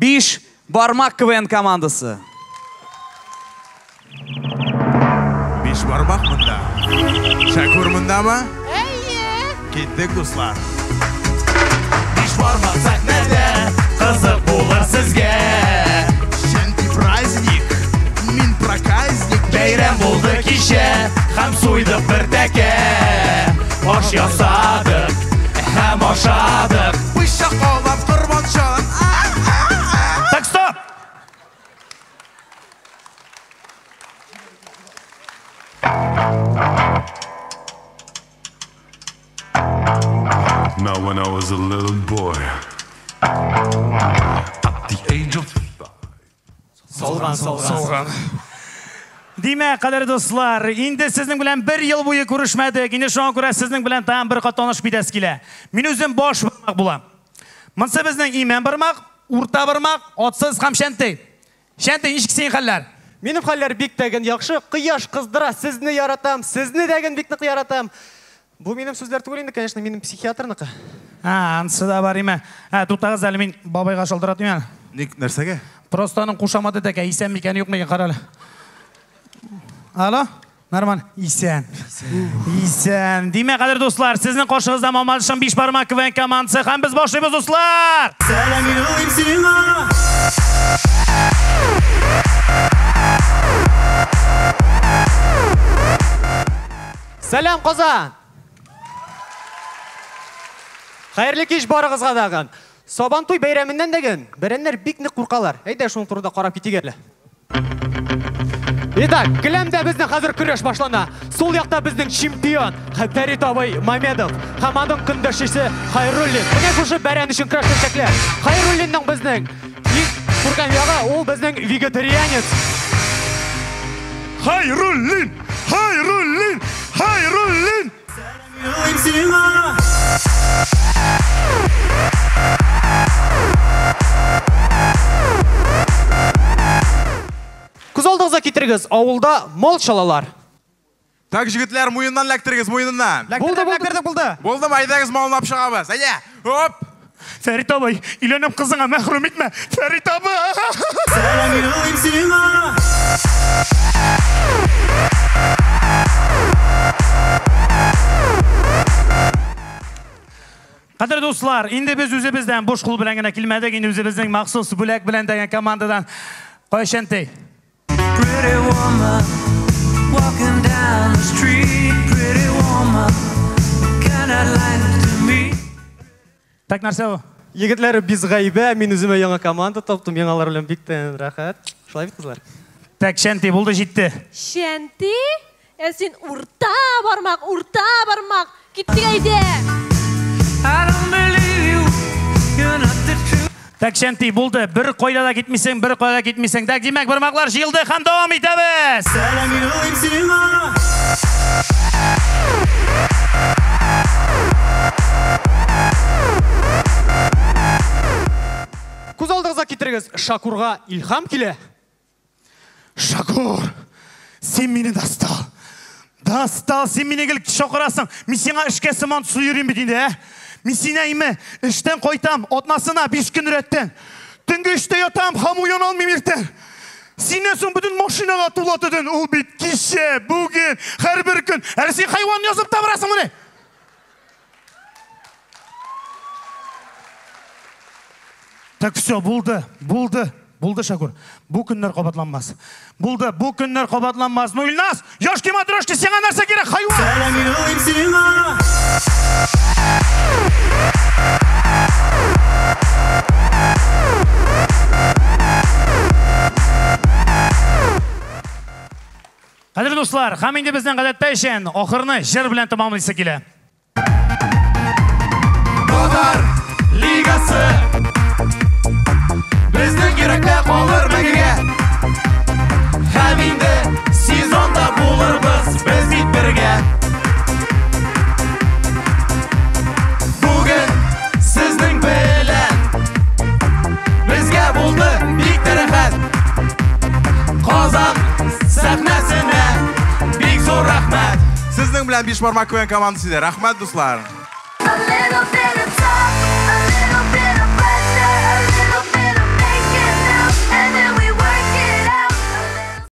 Биш бармак КВН командасы. Биш бармак монда. Шәкүр мондамы? Әйе. Киттек, дуслар. Биш бармак сәхнәдә, кызык булыр сезгә. Чөнки праздник, мин проказник. Бәйрәм булды кичә, һәм суйдык бер тәкә. Аш ясадык, һәм ашадык. Пычак алып корбан чалып. Так, стоп! Now when I was a little boy, at the age of 5. Салган, салган. Салган. Димәк, кадерле дуслар, инде сезнең белән бер ел буе күрешмәдек. Инде шуңа күрә сезнең белән тагын бер кат танышып китәсе килә. Мин үзем баш бармак булам. Монсы безнең имән бармак, урта бармак, атсыз һәм шәнтәй. Шәнтәй, ничек синең хәлләр? Минем хәлләр бик тәген яхшы. Кояш кыздыра, сезне яратам, сезне дәген бик нык яратам. Бу минем сүзләр түгел инде, конечно, минем психиатрныкы. А, анысы да бар име. Ә, туктагыз әле, мин бабайга шалтыратыйм әле. Ник, нәрсәгә? Просто аның кушаматы тәкә, исән микән, юк микән, кара әле. Алло? Нормаль. Исән. Исән. Димәк, кадерле дуслар, сезнең каршыгызда Мамадышның биш бармак КВН командасы һәм без башлыйбыз, дуслар! Сәлам юлыйм сиңа. Сәлам, Казан! Хәерле кич барыгызга дагын. Сабантуй бәйрәменнән дәген бәрәннәр бик нык куркалар. Әйдә, шуның турында карап китик әле. Итак, келәмдә безнең хәзер көрәш башлана. Сул якта безнең чемпион Фәрит абый Мамедов һәм аның көндәшчесе Хайруллин. Менә шушы бәрән өчен көрәшәчәкләр. Хайруллинның безнең иң күркәм ягы, ул безнең вегетарианец. Хайруллин! Хайруллин! Хайруллин! Юлыйм сиңа. Күз алдыгызга китерегез, авылда мал чалалар. Так, җегетләр, муеннан эләктерегез, муеныннан. Булды, булды. Эләктердек, булды. Булдымы? Әйдәгез, малны алып чыгабыз. Әйдә, оп! Фәрит абый, өйләнеп кызыңа мәхрүм итмә. Фәрит абый! Сәлам юлыйм сиңа. Кадерле дуслар, инде без үзебездән буш кул белән генә килмәдек, инде үзебезнең махсус бүләк белән дигән командадан. Кая, Шәнтәй? Pretty woman, walking down the street. Pretty woman, kinda like to meet. Так, нәрсә бу? Егетләр, без гайбә, мин үземә яңа команда таптым, яңалар белән бик тә рәхәт. Шулай бит, кызлар? Так, Шәнти, булды, җитте. Шәнти? Ә син урта бармак, урта бармак. Киттек әйдә. I don't believe you, you're not the truth. Так, Шәнти, булды. Бер кайда да китмисең, бер кайда да китмисең. Так, димәк, бармаклар җыелды һәм дәвам итәбез. Сәлам юлыйм сиңа. Күз алдыгызга китерегез, Шакурга илһам килә. Шакур, син мине достал. Достал, син мине гел чакырасың. Мин сиңа эшкә сыман су йөрим бит инде, ә? Мин сине әйме, эштән кайтам, атнасына 5 көн рәттән. Төнге 3-тә ятам, һәм уяна алмыйм иртән. Синнән соң бөтен машинага тула төтен. Ул бит кичә, бүген, һәрбер көн. Әле син хайван язып та барасың моны. Так, все, булды, булды. Булды, Шакур. Бу көннәр кабатланмас. Булды, бу көннәр кабатланмас. Ну, Илназ, ёшки матрешки, сиңа нәрсә кирәк, хайван? Сәлам юлыйм сиңа. Кадерле дуслар, һәм инде безнең гадәттә өчен ахырны җыр белән тәмамлыйсы килә. Татар лигасы безнең йөрәктә калыр мәңгегә. Һәм инде сезонда булырбыз без бит бергә. Бүген сезнең белән безгә булды бик тә рәхәт. Казан сәхнәсенә бик зур рәхмәт. Сезнең белән Биш бармак КВН командасы иде. Рәхмәт, дуслар. A little bit of time.